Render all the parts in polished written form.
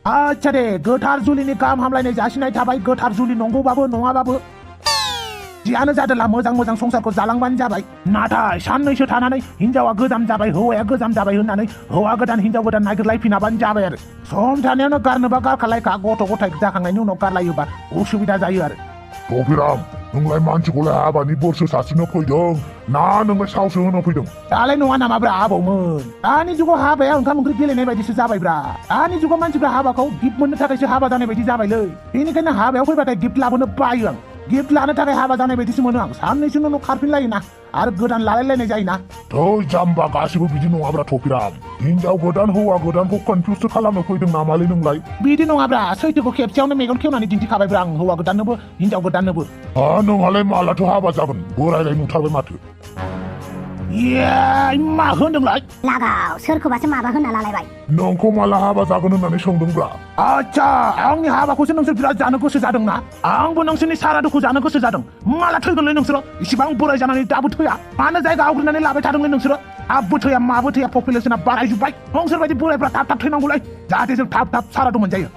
आच्छा दे गोथार जुलिनि गाहाम हामलायनाय जासिनाय थाबाय गोथार जुलि नंगौबाबो नङाबाबो जियानो जादोला मोजां मोजां संसारखौ जालांबानो जाबाय नाथाय साननैसो थानानै हिनजावा गोजाम जाबाय हौवाया गोजाम जाबाय होननानै हौवा गोदान हिनजाव गोदान नागिरलायफिनाबानो जाबाय आरो सम थानायावनो गारनोबा गारखालायखा गथ' गथाय जाखांनायनि उनाव गारलायोबा उसुबिदा जायो आरो टफिराम नोंलाय मानसिखौलाय हाबानि बोरसो सारस्रिनो फैदों ना नोंलाय सावसो होनो फैदों दालाय नङा नामाब्रा आबौमोन दानि जुगाव हाबाया ओंखाम ओंख्रि गेलेनाय बायदिसो जाबायब्रा दानि जुगाव मानसिफ्रा हाबाखौ गिफ्ट मोननो थाखायसो हाबा जानाय बायदि जाबायलै बेनिखायनो हाबायाव फैबाथाय गिफ्ट लाबोनो बायो आं गिफ्ट लानो थाखाय हाबा जानाय बायदिसो मोनो आं साननैसोनि उनाव खारफिनलायोना आरो गोदान लालायलायनाय जायोना थै जाम्बा गासिबो बिदि नङाब्रा टफिराम हिनजाव गोदान हौवा गोदानखौ कनफिउसो खालामनो फैदों नामालै नोंलाय बिदि नङाब्रा सैथोखौ खेबसेयावनो मेगन खेवनानै दिन्थिखाबायब्रा आं हौवा गोदाननोबो हिनजाव गोदाननोबो नोंहालाय मालाथो हाबा जागोन बोरायलाय नुथारबाय माथो मा होनदोंलाय लागाव सोरखौबासो माबा होनना लालायबाय नोंखौ माला हाबा जागोन होननानै सोंदोंब्रा आच्छा आंनि हाबाखौसो नोंसोर बिराद जानो गोसो जादोंना आंबो नोंसोरनि सारादुखौ जानो गोसो जादों माला थैगोनलै नोंसोरो इसिबां बोराय जानानै दाबो थैया मानो जायगा आवग्रिनानै लाबाय थादोंलै नोंसोरो आबबो थैया माबो थैया पपुलेसना बारायजोब्बाय नोंसोर बायदि बोरायफ्रा थाब थाब थैनांगौलाय जाहाथे जों थाब थाब सारादु मोनजायो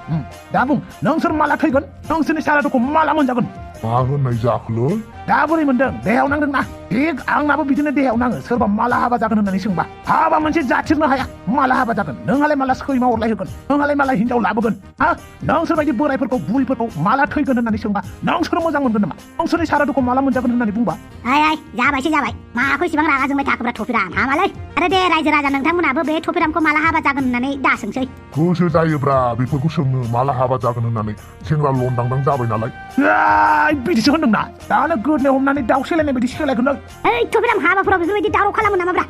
दा बुं नोंसोर माला थैगोन नोंसोरनि सारादुखौ माला मोनजागोन मा होननाय जाखोलै दा बोरै मोनदों देहायाव नांदोंना थिग आंनाबो बिदिनो देहायाव नाङो सोरबा माला हाबा जागोन होननानै सोंबा हाबा मोनसे जाथिरनो हाया माला हाबा जागोन नोंहालाय माला सैमा अरलाय होगोन नोंहालाय माला हिनजाव लाबोगोन नोंसोर बायदि बोरायफोरखौ बुरैफोरखौ माला थैगोन होननानै सोंबा नोंसोर मोजां मोनगोन नामा नोंसोरनि सारादुखौ माला मोनजागोन होननानै बुंबा जाबायसो जाबाय माखौ इसिबां रागा जोंबाय थाखोब्रा टफिराम हामालै आरो दे रायजो राजा नोंथांमोनाबो बे टफिरामखौ माला हाबा जागोन होननानै दा सोंसै गोसो जायोब्रा बेफोरखौ सोंनो माला हाबा जागोन होननानै सेंग्रा लनदांदां जाबाय नालाय बिदिसो होनदोंना दानो गोदनायाव हमनानै दाउ सेलायनाय बायदि सेलायगोन टफिराम हाबाफोराव बेफोरबायदि दावराव खालामो नामाब्रा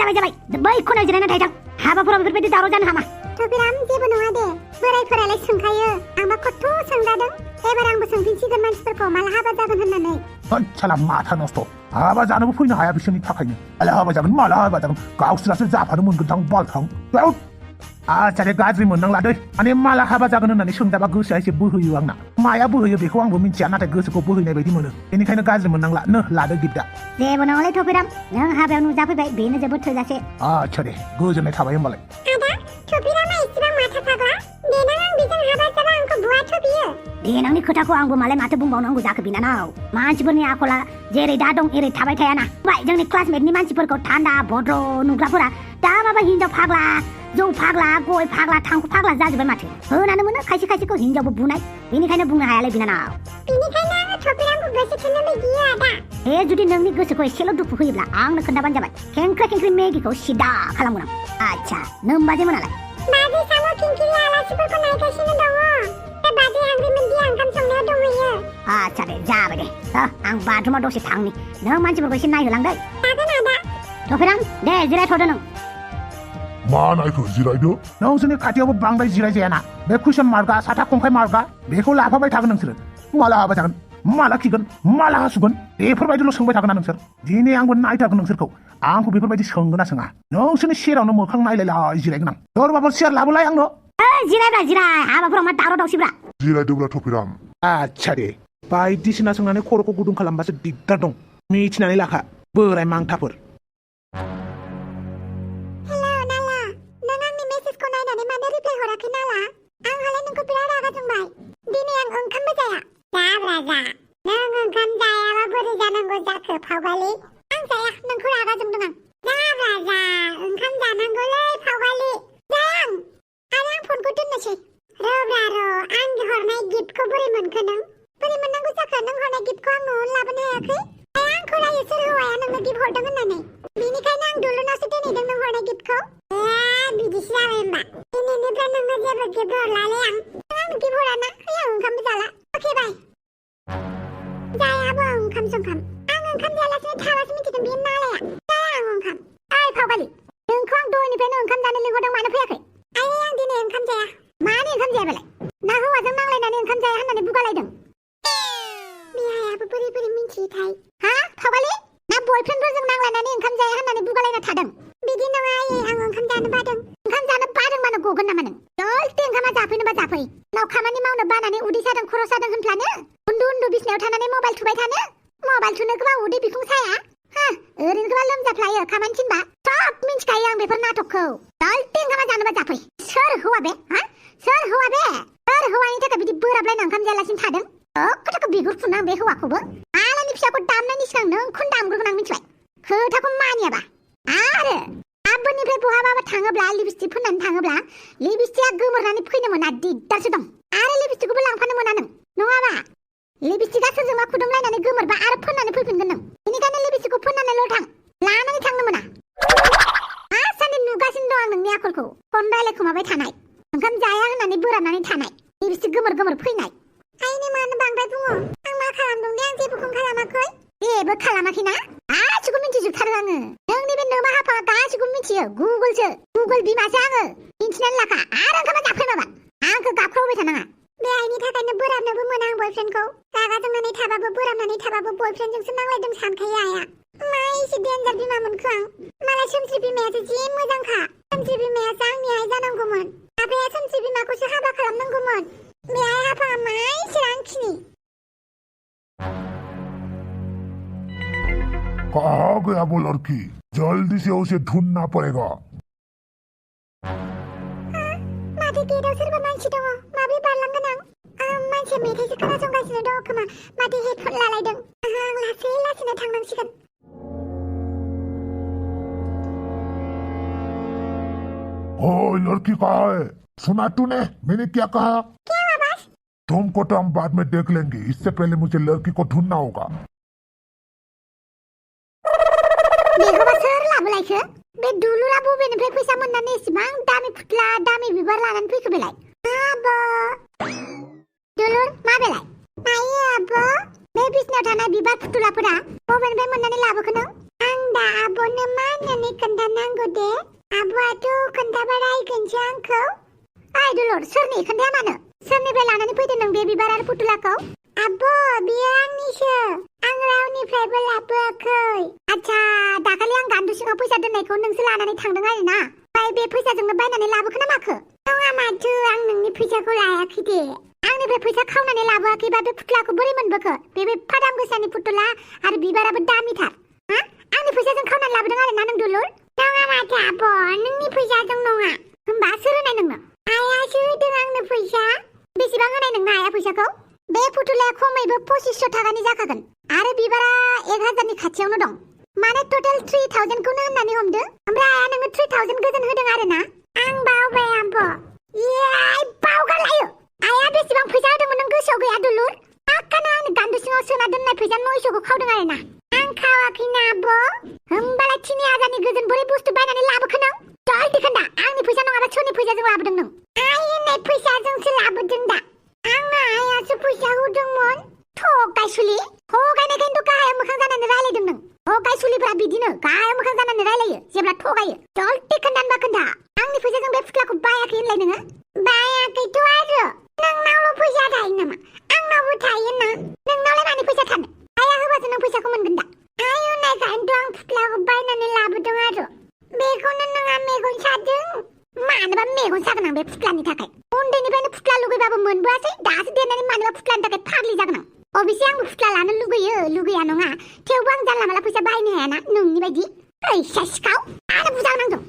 जाबाय बै खनायाव जिरायना थायथां हाबाफोराव बेफोरबायदि दावराव जानो हामा टफिराम जेबो नङा दे बोरायफोरालाय सोंखायो आंबा खथ' सोंजादों एबार आंबो सोंफिनसिगोन मानसिफोरखौ माला हाबा जागोन होननानै साला माथा नस्थ' हाबा जानोबो फैनो हाया बिसोरनि थाखायनो माला हाबा जागोन गावसोरासो जाफानो मोनगोन बालथां आच्छा दे गाज्रि मोननांला दै माने माला हाबा जागोन होननानै सोंजाबा गोसोआ एसे बोहैयो आंना माया बोहैयो बेखौ आंबो मिन्थिया नाथाय गोसोखौ बोहैनाय बायदि मोनो बेनिखायनो गाज्रि मोननांला लादो गिफ्टआ जेबो नङालै टफिराम नों हाबायाव नुजाफैबाय बेनो जोबोद थोजासे आच्छा दे गोजोननाय थाबाय होमबालाय आदा टफिरामा इसिबां माथा फाग्ला देनां आं बेजों हाबा जाबा आंखौ बुवाथ' बियो देनांनि खोथाखौ आंबो मालाय माथो बुंबावनांगौ जाखो बिनानाव मानसिफोरनि आखला जेरै दा दं एरै थाबाय थायाना जोंनि क्लासमेटनि मानसिफोरखौ थान्दा भद्र नुग्राफोरा दा माबा हिनजाव फाग्ला जौ फाग्ला गय फाग्ला थांखु फाग्ला जाजोब्बाय माथो होनानो मोनो खायसे खायसेखौ हिनजावबो बुनाय बेनिखायनो बुंनो हायालै बिनानाव बेनिखायनो आङो टफिरामखौ गोसो थोनो लुगैयो आदा जुदि नोंनि गोसोखौ एसेल' दुखु होयोब्ला आंनो खोन्थाबानो जाबाय खेंख्रा खेंख्रि मेगिखौ सिदा खालामगोन आं आच्छा नों बाजैमोनालाय बाजै साम' खिंखिरि आलासिफोरखौ नायगासिनो दङ दा बाजै हांग्रिमोनदि ओंखाम संनायाव दंहैयो आच्छा दे जाबाय दे आं बाथरुमाव दसे थांनि नों मानसिफोरखौ एसे नायहोलांदै जागोन आदा टफिराम दे जिरायथ'दो नों मा नायखो जिरायदो नोंसोरनि खाथियावबो बांद्राय जिराय जायाना बे कुइसन मार्कआ साथा खंखाय मार्कआ बेखौ लाफाबाय थागोन नोंसोरो माला हाबा जागोन माला खिगोन माला हासुगोन बेफोरबायदिल' सोंबाय थागोन ना नोंसोर दिनै आंबो नायथारगोन नोंसोरखौ आंखौ बेफोरबायदि सोंगोन ना सोङा नोंसोरनि सेरावनो मोखां नायलायलाय जिरायगोन आं दरबाबो सेर लाबोलाय आंनो जिरायब्रा जिराय हाबाफोराव मा दावराव दावसिब्रा जिरायदोब्रा टफिराम आच्छा दे बायदिसिना सोंनानै खर'खौ गुदुं खालामबासो दिगदार दं मिथिनानै लाखा बोराय मांथाफोर हेलौ नाला नों आंनि मेसेजखौ नायनानै मानो रिप्लाय हराखै नाला आंहालाय नोंखौ बिराद रागा जोंबाय दिनै आं ओंखामबो जाया जाब्रा जा नों ओंखाम जायाबा बोरै जानांगौ जाखो फावगालि आं जाया नोंखौ रागा जोंदों आं जाब्रा जा ओंखाम जानांगौलै फावगालि जाया आरो आं फनखौ दोननोसै रब्रा आं हरनाय गिफ्टखौ बोरै मोनखो नों बोरै मोननांगौ जाखो नों हरनाय गिफ्टखौ आं न'आवनो लाबोनो हायाखै आंखौ रायो सोर हौवाया नोंनो गिफ्ट हरदों होननानै बेनिखायनो आं दुलुनावसो दोनहैदों नों हरनाय गिफ्टखौ बिदिसो जाबाय होमबा दिनैनिफ्राय नोंनो जेबो गिफ्ट हरलालै आं आंनो गिफ्ट हराना आं ओंखामबो जाला अके बाय जायाबो ओंखाम संखाम आं ओंखाम जायालासिनो थाबासो मिथिदों बे नालाया जाया आं ओंखाम फावगालि नोंखौ आं दहायनिफ्रायनो ओंखाम जानो लिंहरदों मानो फैयाखै आं दिनै ओंखाम जाया मानो ओंखाम जाया बेलाय ना हौवाजों नांलायनानै ओंखाम जाया होननानै बुगालायदों बिहायाबो बोरै बोरै मिथियोथाय फावगालि ना बयफ्रेन्डफोरजों नांलायनानै ओंखाम जाया होननानै बुगालायना थादों बिदि नङा आं ओंखाम जानो बादों मानो गगोन नामा नों जलदि ओंखामा जाफैनोबा जाफै नाव खामानि मावनो बानानै उदै सादों खर' सादों होनफ्लानो उन्दु बिसिनायाव थानानै मबाइल थुबाय थानो मबाइल थुनो गोबा उदै बिखुं साया ओरैनो गोबा लोमजाफ्लायो खामानि थिनबा सब मिन्थिखायो आं बेफोर नाटकखौ जलदि ओंखामा जानोबा जाफै सोर हौवा बे सोर हौवा बे सोर हौवानि थाखाय बिदि बोराबलायना ओंखाम जायालासिनो थादों खोथाखौ बिगुर खुनां बे हौवाखौबो आलानि फिसाखौ दामनायनि सिगां नोंखौनो दामग्रोगोन आं मिथिबाय खोथाखौ मानियाबा आरो आबोनिफ्राय बहाबा थाङोब्ला लिपस्टिक फोननानै थाङोब्ला लिपस्टिकआ गोमोरनानै फैनो मोना दिगदारसो दं आरो लिपस्टिकखौबो लांफानो मोना नों नङाबा लिपस्टिकआ सोरजोंबा खुदुमलायनानै गोमोरबा आरो फोननानै फैफिनगोन नों बेनिखायनो लिपस्टिकखौ फोननानैल' थां लानानै थांनो मोना आसानि नुगासिनो दं आं नोंनि आखलखौ फन रायलायखोमाबाय थानाय ओंखाम जाया होननानै बोराबनानै थानाय लिपस्टिक गोमोर गोमोर फैनाय आइनि मानो बांद्राय बुङो आं मा खालामदों दे आं जेबोखौनो खालामाखै जेबो खालामाखैना गासिखौ मिथिजोबथारो आङो नोंनि बे नोमा हाफा गासिखौ मिथियो गुगोल बिमासो आङो मिथिनानै लाखा आरो ओंखामा जाफैमाबा आंखौ गाबख्रावबाय थानाङा बे आइनि थाखायनो बोराबनोबो मोना आं बयफ्रेन्डखौ रागा जोंनानै थाबाबो बोराबनानै थाबाबो बयफ्रेन्डजोंसो नांलायदों सानखायो आइया मा एसे डेन्जार बिमा मोनखो आं मालाय सोमस्रि बिमायासो जि मोजांखा सोमस्रि बिमायासो आंनि आइ जानांगौमोन आफाया सोमस्रि बिमाखौसो हाबा खालामनांगौमोन बे आइ आफाया मा एसे आंखिनि कहाँ गया वो लड़की जल्दी से उसे ढूंढना पड़ेगा माथो गेटआव सोरबा मानसि दङ माब्रै बारलांगोन आं मानसिया मेथाइसो खोनासंगासिनो दङ खोमा माथो हेडफन लालायदों आं लासै लासैनो थांनांसिगोन ओए लड़की कहाँ है सुना तूने मैंने क्या कहा क्या आवाज तुमको तो हम बाद में देख लेंगे इससे पहले मुझे लड़की को ढूंढना होगा बेखौबा सोर लाबोलायखो बे दुलुरा बबेनिफ्राय फैसा मोननानै एसेबां दामि फुथला दामि बिबार लानानै फैखो बेलाय आबो दुलुर मा बेलाय नायो आबो बे बिसनायाव थानाय बिबार फुथुलाफोरा बबेनिफ्राय मोननानै लाबोखो नों आं दा आबोनो मा होननानै खोन्थानांगौ दे आबोआथ' खोन्थाबा रायगोनसो आंखौ ओइ दुलुर सोरनि खोन्थाया मानो सोरनिफ्राय लानानै फैदों नों बे बिबार आरो फुथुलाखौ आबो बियो आंनिसो आं रावनिफ्रायबो लाबोआखै आच्छा दाखालि आं गान्दु सिङाव फैसा दोननायखौ नोंसो लानानै थांदों आरो ना ओमफ्राय बे फैसाजोंनो बायनानै लाबोखो ना माखो नङा माथो आं नोंनि फैसाखौ लायाखै दे आंनिफ्राय फैसा खावनानै लाबोआखैबा बे फुथुलाखौ बोरै मोनबोखो बे फादाम गोसानि फुथुला आरो बिबाराबो दामिथार हा आंनि फैसाजों खावनानै लाबोदों आरो ना नों दुलुर नङा माथो आबो नोंनि फैसाजों नङा होमबा सोर होनाय नोंनो आइयासो होदों आंनो फैसा बेसेबां होनाय नोंनो आइया फैसाखौ बे फुथुलाया खमैबो 2500 थाखानि जाखागोन आरो बिबारा 1000नि खाथियावनो दं माने टोटेल 3000 खौनो होननानै हमदो ओमफ्राय आइया नोङो 3000 गोजोन होदों आरो ना आं बावबाय आबो याय बावगारलायो आइया बेसेबां फैसा होदोंमोन नों गोसोआव गैया दुलुर पाक्कानो आंनि गान्दु सिङाव सोना दोननाय फैसा 900खौ खावदों आरो ना आं खावाखैना आबो होमबालाय 3000नि गोजोन बोरै बुस्थु बायनानै लाबोखो नों जल्दि खोन्था आंनि फैसा नङाबा सोरनि फैसाजों लाबोदों नों आइ होननाय फैसाजोंसो लाबोदों दा आंनो आइयासो फैसा होदोंमोन थगायसुलि थगायनायखायनोथ' गाहायाव मोखां जानानै रायलायदों नों थगायसुलिफ्रा बिदिनो गाहायाव मोखां जानानै रायलायो जेब्ला थगायो जल्दि खोन्थानोबा खोन्था आंनि फैसाजों बे फुथुलाखौ बायाखै होनलाय नोङो बायाखैथ' आरो नोंनावल' फैसा थायो नामा आंनावबो थायोना नोंनावलाय मानि फैसा थानो आइया होबासो नों फैसाखौ मोनगोन दा आइ होननायखायनोथ' आं फुथुलाखौ बायनानै लाबोदों आरो बेखौनो नोंहा मेगन सादों मानोबा मेगन सागोन आं बे फुथुलानि थाखाय उन्दैनिफ्रायनो फुथुला लुगैबाबो मोनबोआसै दासो देरनानै मानोबा फुथुलानि थाखाय फाग्लि जागोन आं अबेसे आंबो फुथुला लानो लुगैया नङा थेवबो आं जानला माला फैसा बाहायनो हायाना नोंनि बायदि फैसा सिखाव आरो बुजानांगौ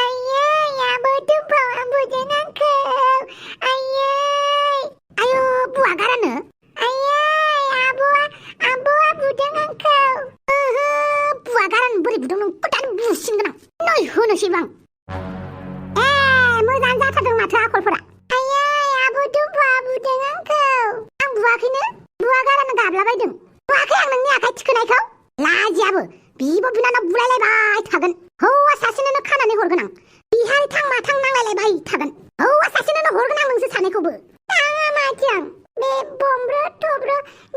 आयै आबो दुमफावआ बुदों आंखौ आयै आयु बुवा गारानो आयै आब'आ बुदों आंखौ बुवा गारानो बोरै बुदों नों गोदान बुसिनगोन आं नै होनोसैबो आं मोजां जाथारदों माथो आखलफोरा आयै आबो दुमफावआ बुदों आंखौ आं बुवाखैनो बुवा गारानो गाबलाबायदों बुवाखै आं नोंनि आखाइ थिखोनायखौ लाजियाबो बिब' बिनानाव बुलायलायबाय थागोन हौवा सासेनोनो खानानै हरगोन आं बिहाय थां माथां नांलायलायबाय थागोन हौवा सासेनोनो हरगोन आं नोंसोर सानैखौबो थाङा माथो आं बे बमब्र थब्र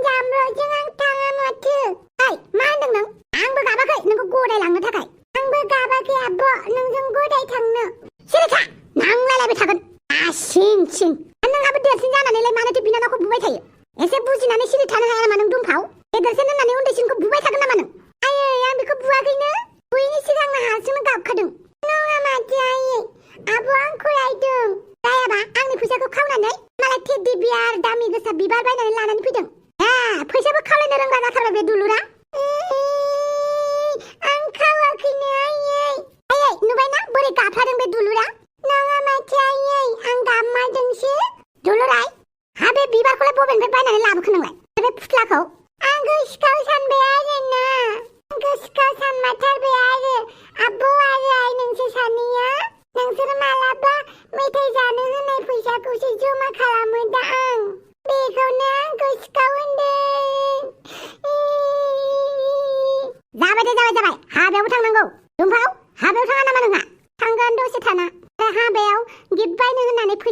जामब्रजों आं थाङा माथो ओइ मा होनदों नों आंबो गाबाखै नोंखौ गदायलांनो थाखाय आंबो गाबाखै आब' नोंजों गदाय थांनो सिरिखा नांलायलायबाय थागोन सिं नोंहाबो देरसिन जानानैलाय मानोथो बिनानावखौ बुबाय थायो एसे बुजिनानै सिरि थानो हाया नामा नों दुमफाव गेदेरसिन होननानै उन्दैसिनखौ बुबाय थागोन नामा नों आयै आं बेखौ बुवाखैनो बुयैनि सिगांनो हारसिंनो गाबखादों नङा माथो आयै आब' आंखौ रायदों जायाबा आंनि फैसाखौ खावनानै मालाय टेडि बियार दामि गोसा बिबार बायनानै लानानै फैदों फैसाबो खावलायनो रोंग्रा जाथारबाय बे दुलुरा आं खावाखैनो आयै नुबायना बोरै गाबफ्लादों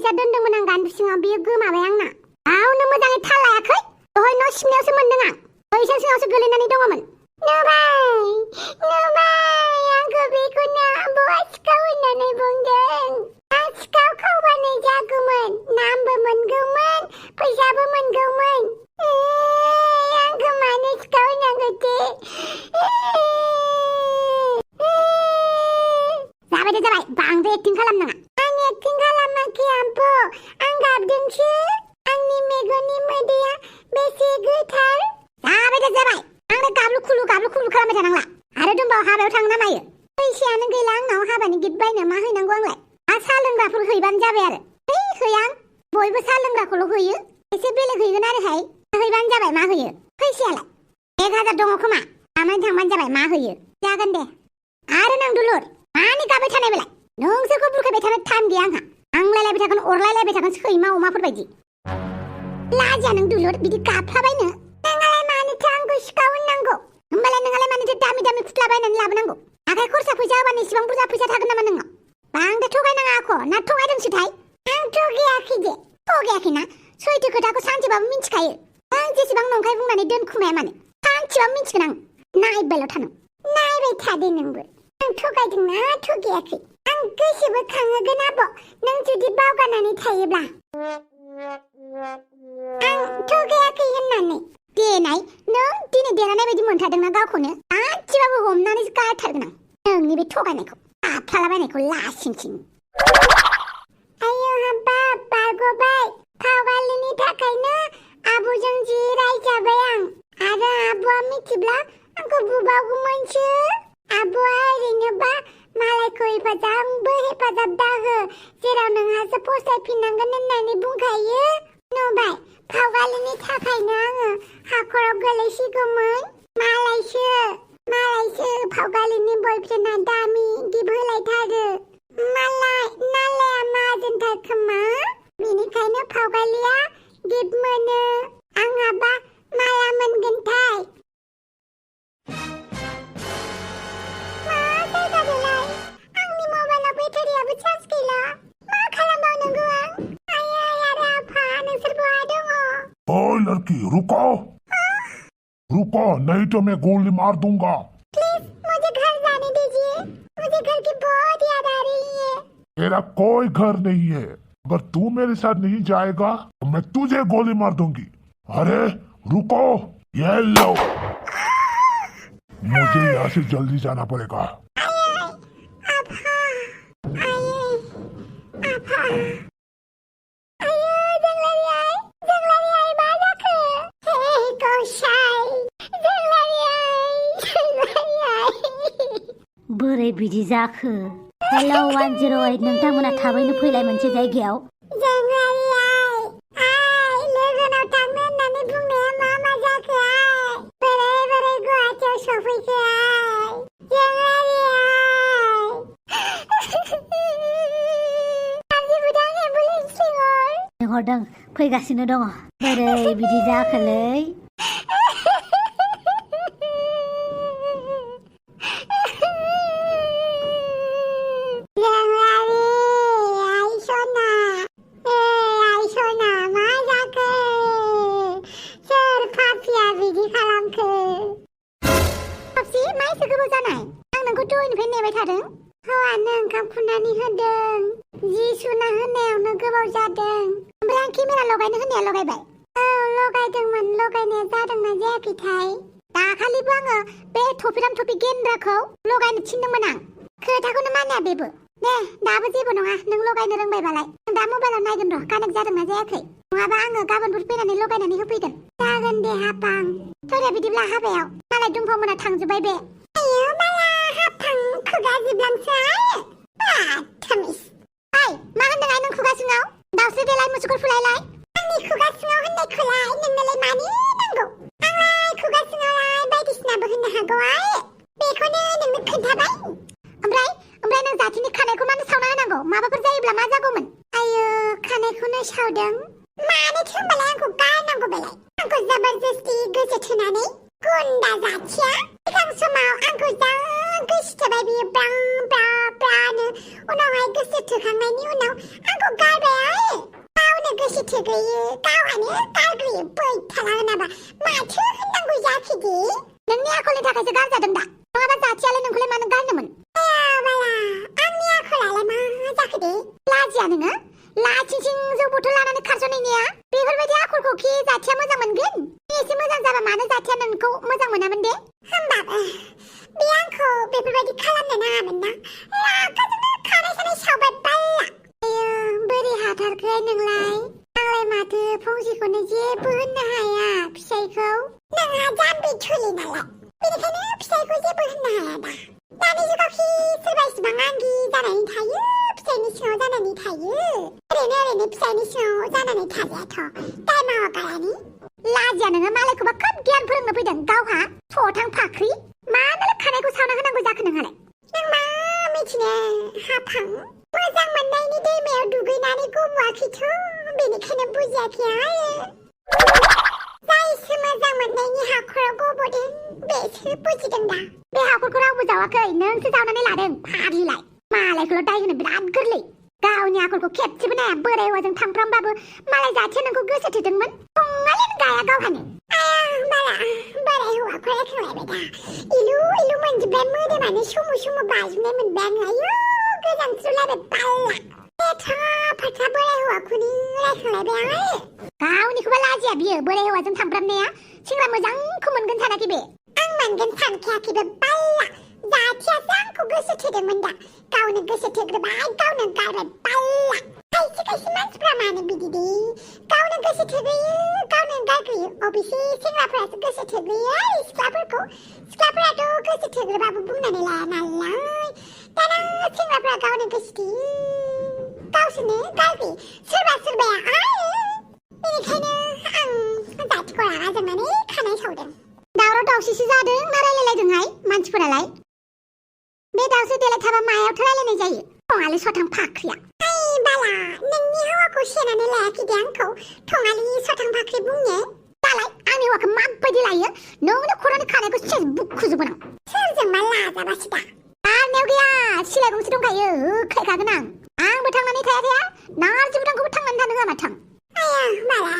फैसा दोनदोंमोन आं गान्दु सिङाव बियो गोमाबाय आंना गावनो मोजाङै थाल लायाखै दहाय न' सिबनायावसो मोनदों आं बैसां सिङावसो गोलैनानै दङमोन नुबाय आंखौ बेखौनो आबौआ सिखाव होननानै बुंदों आं सिखाव खावबानो जागौमोन नामबो मोनगौमोन फैसाबो मोनगौमोन आंखौ मानो सिखाव होनांगौ दे जाबाय दे जाबाय बांद्राय एक्टिं खालामनाङा आं एक्टिं खालामाखै आम्पु आं गाबदोंसो आंनि मेगननि मोदैया बेसे गोथार जाबाय दे जाबाय आंनो गाबलु खुलु खालामबाय थानांला आरो दंबावो हाबायाव थांनो ना मायो फैसायानो गैला आंनाव हाबानि गिफ्ट बायनो मा हैनांगौ आंलाय साहा लोंग्राफोर हैबानो जाबाय आरो हैयां बयबो साहा लोंग्राखौल' होयो एसे बेलेग हैगोन आरोहाय हैबानो जाबाय मा होयो फैसायालाय 1000 दङ खोमा लानानै थांबानो जाबाय मा होयो जागोन दे आरो नों दुलुर मानि गाबाय थानाय बेलाय नोंसोरखौ बुरखायबाय थानो टाइम गैया आंहा आंलायलायबाय थागोन अरलायलायबाय थागोन सैमा अमाफोर बायदि लाजिया नों दुलुर बिदि गाबफ्लाबायनो नोंहालाय मानोथो आंखौ सिखाव होननांगौ होमबालाय नोंहालाय मानोथो दामि दामि फुथ्ला बायनानै लाबोनांगौ आखाइ खरसा फैसा होबानो इसेबां बुरजा फैसा थागोन नामा नोंनाव बांद्राय थगायनाङा आख' ना थगायदोंसोथाय आं थगायाखै दे थगायाखैना सैथो खोथाखौ सानसेबाबो मिन्थिखायो आं जेसेबां नंखाय बुंनानै दोनखुमाया मानो सानसेबाबो मिन्थिगोन आं नायबायल' थानो नायबाय थादे नोंबो आं थगायदोंना थगायाखै आं गोसोबो खाङोगोन आब' नों जुदि बावगारनानै थायोब्ला आं थगायाखै होननानै देनाय नों दिनै देरहानाय बायदि मोनथारदोंना गावखौनो सानसेबाबो हमनानै गारथारगोन आं नोंनि बे थगायनायखौ गाबफ्लालाबायनायखौ लासिंसिं आयौ हाबाब बारग'बाय फावगालिनि थाखायनो आब'जों जि रायजाबाय आं आरो आब'आ मिथिब्ला आंखौ बुबावगौमोनसो आब'आ ओरैनोबा मालायखौ हेफाजाब दाहो जेराव नोंहासो फसायफिननांगोन होननानै बुंखायो नुबाय फावगालिनि थाखायनो आङो हाखराव गोलैसिगौमोन मालायसो फावगालिनि बयफ्रेन्डआ दामि गिफ्ट होलायथारो नालाया माहाजोनथार खोमा बेनिखायनो फावगालिया गिफ्ट मोनो आंहाबा माला मोनगोनथाय मा जायगा बेलाय आंनि मबाइलाव बेटारियाबो चार्ज गैला मा खालामबावनांगौ आं आयै आरो आफा नोंसोर बहा दङ ओए लड़की रुको नहीं तो मैं गोली मार दूंगा प्लीज मुझे घर जाने दीजिए मुझे घर की बहुत याद आ रही है तेरा कोई घर नहीं है अगर तू मेरे साथ नहीं जाएगा तो मैं तुझे गोली मार दूंगी अरे रुको ये लो मुझे यहाँ से जल्दी जाना पड़ेगा बोरै बिदि जाखो हेलौ 108 नोंथांमोना थाबैनो फैलाय मोनसे जायगायाव लोगोनाव थांनो होननानै बुंनाया मा जाखो बोरै गुवाहाटियाव सफैखो लिंहरदों फैगासिनो दङ बोरै बिदि जाखोलै हौवानो ओंखाम खुरनानै होदों जि सुना होनायावनो गोबाव जादों ओमफ्राय आं केमेरा लगायनो होनाया लगायबाय औ लगायदोंमोन लगायनाया जादोंना जायाखैथाय दाखालिबो आङो बे थफिराम थफि गेन्द्राखौ लगायनो थिनदोंमोन आं खोथाखौनो मानिया बेबो दे दाबो जेबो नङा नों लगायनो रोंबायबालाय आं दा मबाइलाव नायगोन र' कानेक्ट जादोंना जायाखै नङाबा आङो गाबोनफोर फैनानै लगायनानै होफैगोन जागोन दे हाबां थोदे बिदिब्ला हाबायाव मालाय दुमफावमोना थांजोब्बाय बे आयौ माला हाबां खुगा जिबलांसै बाथामिस ओइ मा होनदों नों खुगा सिङाव दाउस्रि देलाय मुसुगुर फुलायलाय आंनि खुगा सिङाव होननायखौलाय नोंनोलाय मानो नांगौ आंलाय खुगा सिङावलाय बायदिसिनाबो होननो हागौ बेखौनो नोंनो खोन्थाबाय ओमफ्राय नों जाथिनि खानायखौ मानो सावना होनांगौ माबाफोर जायोब्ला मा जागौमोन आयौ खानायखौनो सावदों मानोथो होमबालाय आंखौ गारनांगौ बेलाय आंखौ जबरदस्ति गोसो थोनानै गुन्दा जाथिया सिगां समाव आंखौ जा गोसो थोबाय बियो ब्रां ब्रा ब्रानो उनावहाय गोसो थोखांनायनि उनाव आंखौ गारबाय गावनो गोसो थोग्रोयो गावहानो गारग्रोयो बैथाला होनाबा माथो होननांगौ जाखोदे नोंनि आखलनि थाखायसो गारजादों दा नङाबा जाथियालाय नोंखौलाय मानो गारनोमोन बाला आंनि आखलालाय मा जाखोदे लाजिया नोङो लाचिंचिं जौ बथल लानानै खारस'नायनिया बेफोरबायदि आखलखौ खि जाथिया मोजां मोनगोन एसे मोजां जाबा मानो जाथिया नोंखौ मोजां मोनामोन दे होमबाबो बे आंखौ बेफोरबायदि खालामनो नाङामोन ना रागाजोंनो खानाय सानाय सावबाय बाल्ला आयो बोरै हाथारखो नोंलाय आंलाय माथो फंसेखौनो जेबो होननो हाया फिसाइखौ नोंहा जाम्बि थुलि नालाय बेनिखायनो फिसाइखौ जेबो होननो हाया दा दानि जुगावखि सोरबा इसिबां आंगि जानानै थायो फिसाइनि सिङाव जानानै थायो ओरैनो फिसाइनि सिङाव जानानै थाजायाथ' दाय मावागारानि लाजिया नोङो मालायखौबा खोब गियान फोरोंनो फैदों गावहा सथां फाख्रि मानो खानायखौ सावना होनांगौ जाखो नोंहालाय नों मा मिथिनो हाफां मोजां मोननायनि दैमायाव दुगैनानै गब'आखैथ' बेनिखायनो बुजियाखै आयो जायसो मोजां मोननायनि हाखराव गब'दों बेसो बुजिदों दा बे हाखरखौ रावबो जावाखै नोंसो जावनानै लादों फाग्लिलाय मालायखौल' दाय होनो बिराद गोरलै गावनि आखलखौ खेबसेबो नाया बोराय हौवाजों थांफ्रामबाबो मालाय जाथिया नोंखौ गोसो थोदोंमोन दंगालिन गाया गावहानो बाला बोराय हौवाखौ रायखांलायबाय दा इलु इलु मोनजोबबाय मोदोमानो सुमु सुमु बाजुनाय मोनबाय आङो आयौ गोजांस्रुलायबाय बाल्ला एथा फाथा बोराय हौवाखौनो रायखांलायबाय आङो गावनिखौबा लाजिया बियो बोराय हौवाजों थांफ्रामनाया सेंग्रा मोजांखौ मोनगोन सानाखै बे आं मोनगोन सानखायाखैबो बाल्ला जाथियासो आंखौ गोसो थोदोंमोन दा गावनो गोसो थोग्रोबाय गावनो गारबाय बाल्ला खायसे मानसिफ्रा मानो बिदि दे गावनो गोसो थोग्रोयो गावनो गारग्रोयो अबेसे सेंग्राफोरासो गोसो थोग्रोयो सिख्लाफोराथ' गोसो थोग्रोबाबो बुंनानै लाया नालाय दाना सेंग्राफोरा गावनो गोसो थोयो गावसोरनो गारग्रोयो सोरबाया बेनिखायनो आं जाथिखौ रागा जोंनानै खानाय सावदों दावराव दावसिसो जादों ना रायलायलायदोंहाय मानसिफोरालाय बे दावसो देलाय थाबा मायावथो रायलायनाय जायो थङालि सथां फाख्रिया बाला नोंनि हौवाखौ सेनानै लायाखै दे आंखौ थङालि सथां फाख्रि बुंनो दालाय आंनि हौवाखौ माबायदि लायो नोंनो खर'नि खानायखौ सेस बुखुजोबगोन आं सोरजोंबा लाजाबासो दा आरनायाव गैया सिलाय गंसे दंखायो होख्लायखागोन आंबो थांनानै थाया नारजि बुदांखौबो थांनानै थानो होआ माथां आया बाला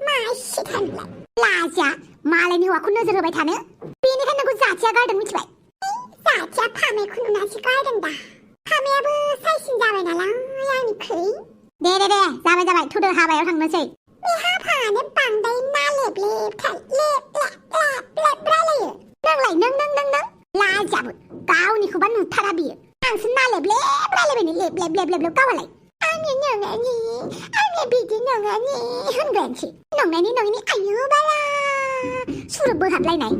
मा एसे थांलाय लाजिया मालायनि हौवाखौ नोजोर होबाय थानो बेनिखायनो नोंखौ जाथिया गारदों मिथिबाय जाथिया फामेखौ नुनासो गारदों दा फामेयाबो साइसिन जाबाय नालाय आंनिख्रुइ दे जाबाय थुदो हाबायाव थांनोसै बे हाफाङानो बांद्राय ना लेब रायलायो नोंलाय लाजियाबो गावनिखौबा नुथारा बियो आंसो ना लेब रायलायबायनो लेब गावालाय आंनि बिदि नङानि होनग्रानोसै नंनायनि आयु बाला सुरब बोहाबलायनाय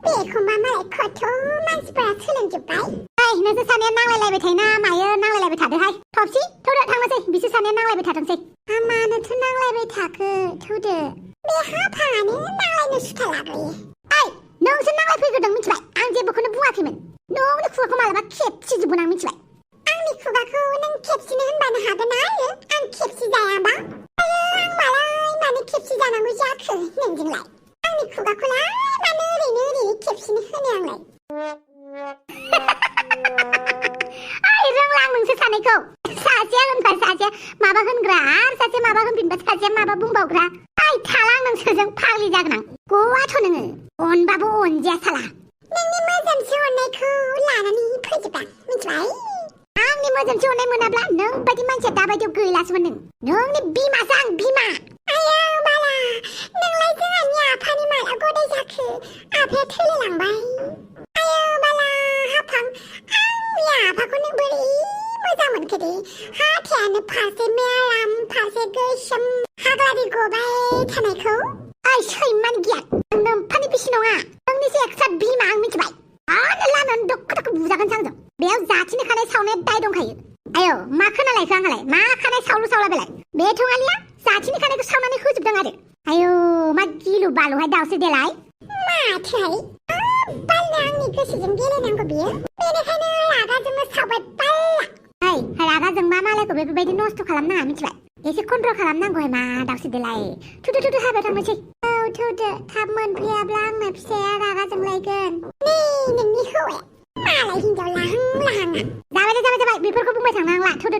बेखौ मा मालाय खथ' मानसिफोरा सोलोंजोब्बाय नोंसोर सानैया नांलायलायबाय थायोना मायो नांलायलायबाय थादोहाय थबसि थौदो थांनोसै बिसोर सानैया नांलायबाय थाथोंसै मानोथो नांलायबाय थाखो थौदो बे हाफाङानो नांलायनो सुथा लाबोयो नोंसोर नांलायफैग्रोदों मिथिबाय आं जेबोखौनो बुङाखैमोन नोंनि खुगाखौ मालाबा खेबसिजोबगोन आं मिथिबाय आंनि खुगाखौ नों खेबसिनो होनबानो हागोन आयो आं खेबसि जायाबा आं मालाय मानो खेबसि जानांगौ जाखो नोंजोंलाय आंनि खुगाखौलाय मानो ओरैनो खेबसिनो होनो आंलाय रोंलां नोंसोर सानैखौ सासेया होनबा सासेया माबा होनग्रा आरो सासे माबा होनफिनबा सासेया माबा बुंबावग्रा थाला आं नोंसोरजों फाग्लि जागोन आं गवाथ' नोङो अनबाबो अनजाया साला नोंनि मोजोमसे अननायखौ लानानै फैजोबा मिथिबाय आंनि मोजोमसे अननाय मोनाब्ला नों बायदि मानसिया दाबायदियाव गैलासोमोन नोंनि बिमासो आं बिमा आयौ बाला नोंलाय जोंहानि आफानि माला गदाय जाखो आफाया थैलायलांबाय आयौ बाला हाफां आंनि आफाखौ नों बोरै मोजां मोनखो दे हाथायानो फारसे मेराम फारसे गोसोम हाग्लारि गबाय थानायखौ सैमानि गियान नोम्फानि बिसि नङा नोंनिसो एक्सट्रा बिमा आं मिथिबाय आरो लामायावनो दोखो बुजागोन सांजों बेयाव जाथिनि खानाय सावनाया दाय दंखायो आयौ मा खोनालायखो आंहालाय मा खानाय सावलु सावला बेलाय बे थङालिया जाथिनि खानायखौ सावनानै होजोबदों आरो आयौ मा गिलु बालुहाय दावसो देलाय माथोहाय बाल्ला आंनि गोसोजों गेलेनांगौ बियो बेनिखायनो रागाजोंनो सावबाय बाल्ला रागा जोंबा मालायखौ बेफोरबायदि नस्थ' खालामनो नाङा मिथिबाय एसे कन्ट्रल खालामनांगौहाय मा दावसो देलाय थुदो हाबायाव थांनोसै थौदो थाब मोनफैयाब्ला आंना फिसाया रागा जोंलायगोन नै नोंनि हौवाया मा मालाय हिनजाव लाहां लाहाङा जाबाय बेफोरखौ बुंबाय थांनांला थुदो